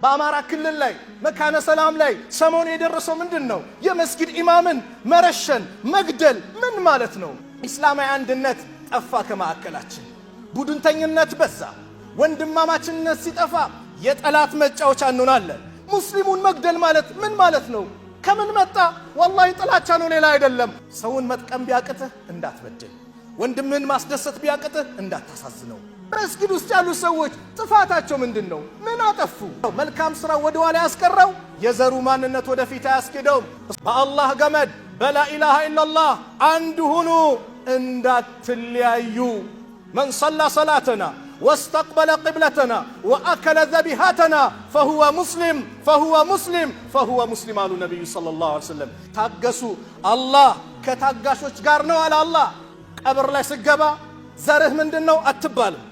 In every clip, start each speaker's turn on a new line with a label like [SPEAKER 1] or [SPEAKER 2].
[SPEAKER 1] በአማራ ክልል ላይ መካነ ሰላም ላይ ሰሞኑ የደረሰው ምንድን ነው? የመስጊድ ኢማምን መረሸን፣ መግደል ምን ማለት ነው? ኢስላማዊ አንድነት ጠፋ ከማዕከላችን። ቡድንተኝነት በዛ። ወንድማማችነት ሲጠፋ የጠላት መጫወቻ እንሆናለን። ሙስሊሙን መግደል ማለት ምን ማለት ነው? ከምን መጣ? ወላሂ ጥላቻ ነው፣ ሌላ አይደለም። ሰውን መጥቀም ቢያቅትህ እንዳትበድል፣ ወንድምህን ማስደሰት ቢያቅትህ እንዳታሳዝነው። መስጊድ ውስጥ ያሉ ሰዎች ጥፋታቸው ምንድን ነው? ምን አጠፉ? መልካም ስራ ወደ ኋላ ያስቀረው የዘሩ ማንነት ወደፊት አያስኬደውም። በአላህ ገመድ በላኢላሃ ኢላላህ አንድ ሁኑ፣ እንዳትለያዩ። من صلى صلاتنا واستقبل قبلتنا وأكل ذبيحتنا فهو مسلم، فهو مسلم، فهو مسلم አሉ ነቢዩ صلى الله عليه وسلم። ታገሱ፣ አላህ ከታጋሾች ጋር ነው አለ አላህ። ቀብር ላይ ስገባ ዘርህ ምንድን ነው አትባልም።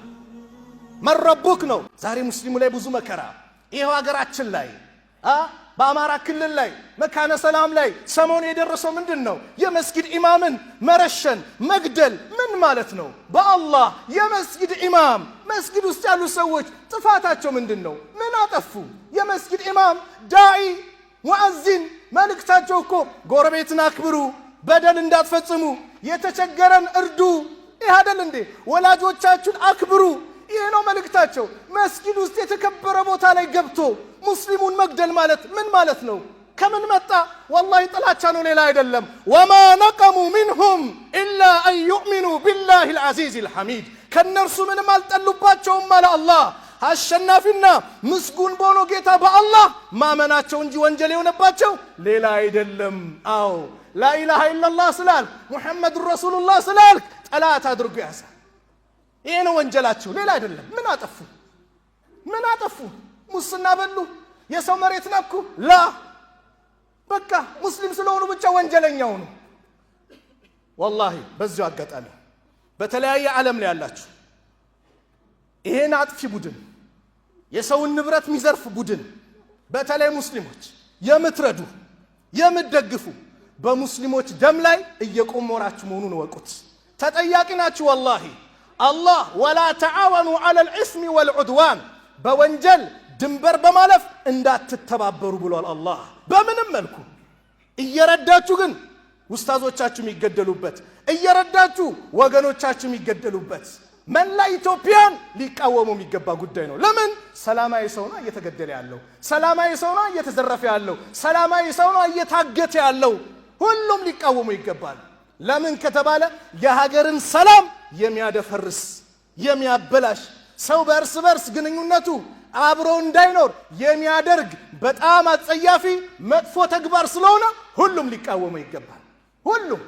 [SPEAKER 1] من ربك ነው። ዛሬ ሙስሊሙ ላይ ብዙ መከራ ይኸው ሀገራችን ላይ፣ በአማራ ክልል ላይ መካነ ሰላም ላይ ሰሞኑ የደረሰው ምንድን ነው? የመስጊድ ኢማምን መረሸን፣ መግደል ምን ማለት ነው? በአላህ የመስጊድ ኢማም፣ መስጊድ ውስጥ ያሉ ሰዎች ጥፋታቸው ምንድን ነው? ምን አጠፉ? የመስጊድ ኢማም፣ ዳኢ፣ ሙአዚን መልእክታቸው እኮ ጎረቤትን አክብሩ፣ በደል እንዳትፈጽሙ፣ የተቸገረን እርዱ። ይህ አይደል እንዴ? ወላጆቻችሁን አክብሩ። ይህ ነው መልእክታቸው። መስጊድ ውስጥ የተከበረ ቦታ ላይ ገብቶ ሙስሊሙን መግደል ማለት ምን ማለት ነው? ከምን መጣ? ወላሂ ጥላቻ ነው፣ ሌላ አይደለም። وما نقموا منهم إلا أن يؤمنوا بالله العزيز الحميد። ከእነርሱ ምንም አልጠሉባቸውም አለ አላህ፣ አሸናፊና ምስጉን በሆነው ጌታ በአላህ ማመናቸው እንጂ ወንጀል የሆነባቸው ሌላ አይደለም። አዎ፣ لا إله إلا الله ስላልክ፣ محمد رسول الله ስላልክ ጠላት አድርጎ ያዛል። ይሄ ነው ወንጀላቸው፣ ሌላ አይደለም። ምን አጠፉ? ምን አጠፉ? ሙስና በሉ? የሰው መሬት ነኩ? لا፣ በቃ ሙስሊም ስለሆኑ ብቻ ወንጀለኛው ነው። ወላሂ በዚሁ አጋጣሚ በተለያየ ዓለም ላይ ያላችሁ ይሄን አጥፊ ቡድን፣ የሰውን ንብረት የሚዘርፍ ቡድን፣ በተለይ ሙስሊሞች የምትረዱ፣ የምትደግፉ በሙስሊሞች ደም ላይ እየቆመራችሁ መሆኑን እወቁት። ተጠያቂ ናችሁ። ወላሂ አላህ ولا تعاونوا على الإثم والعدوان፣ በወንጀል ድንበር በማለፍ እንዳትተባበሩ ብሏል አላህ። በምንም መልኩ እየረዳችሁ ግን ውስታዞቻችሁ የሚገደሉበት፣ እየረዳችሁ ወገኖቻችሁ የሚገደሉበት መላ ኢትዮጵያን ሊቃወሙ የሚገባ ጉዳይ ነው። ለምን? ሰላማዊ ሰው ነው እየተገደለ ያለው፣ ሰላማዊ ሰው ነው እየተዘረፈ ያለው፣ ሰላማዊ ሰው ነው እየታገተ ያለው። ሁሉም ሊቃወሙ ይገባል። ለምን ከተባለ የሀገርን ሰላም የሚያደፈርስ፣ የሚያበላሽ፣ ሰው በእርስ በርስ ግንኙነቱ አብሮ እንዳይኖር የሚያደርግ በጣም አጸያፊ መጥፎ ተግባር ስለሆነ ሁሉም ሊቃወመው ይገባል። ሁሉም።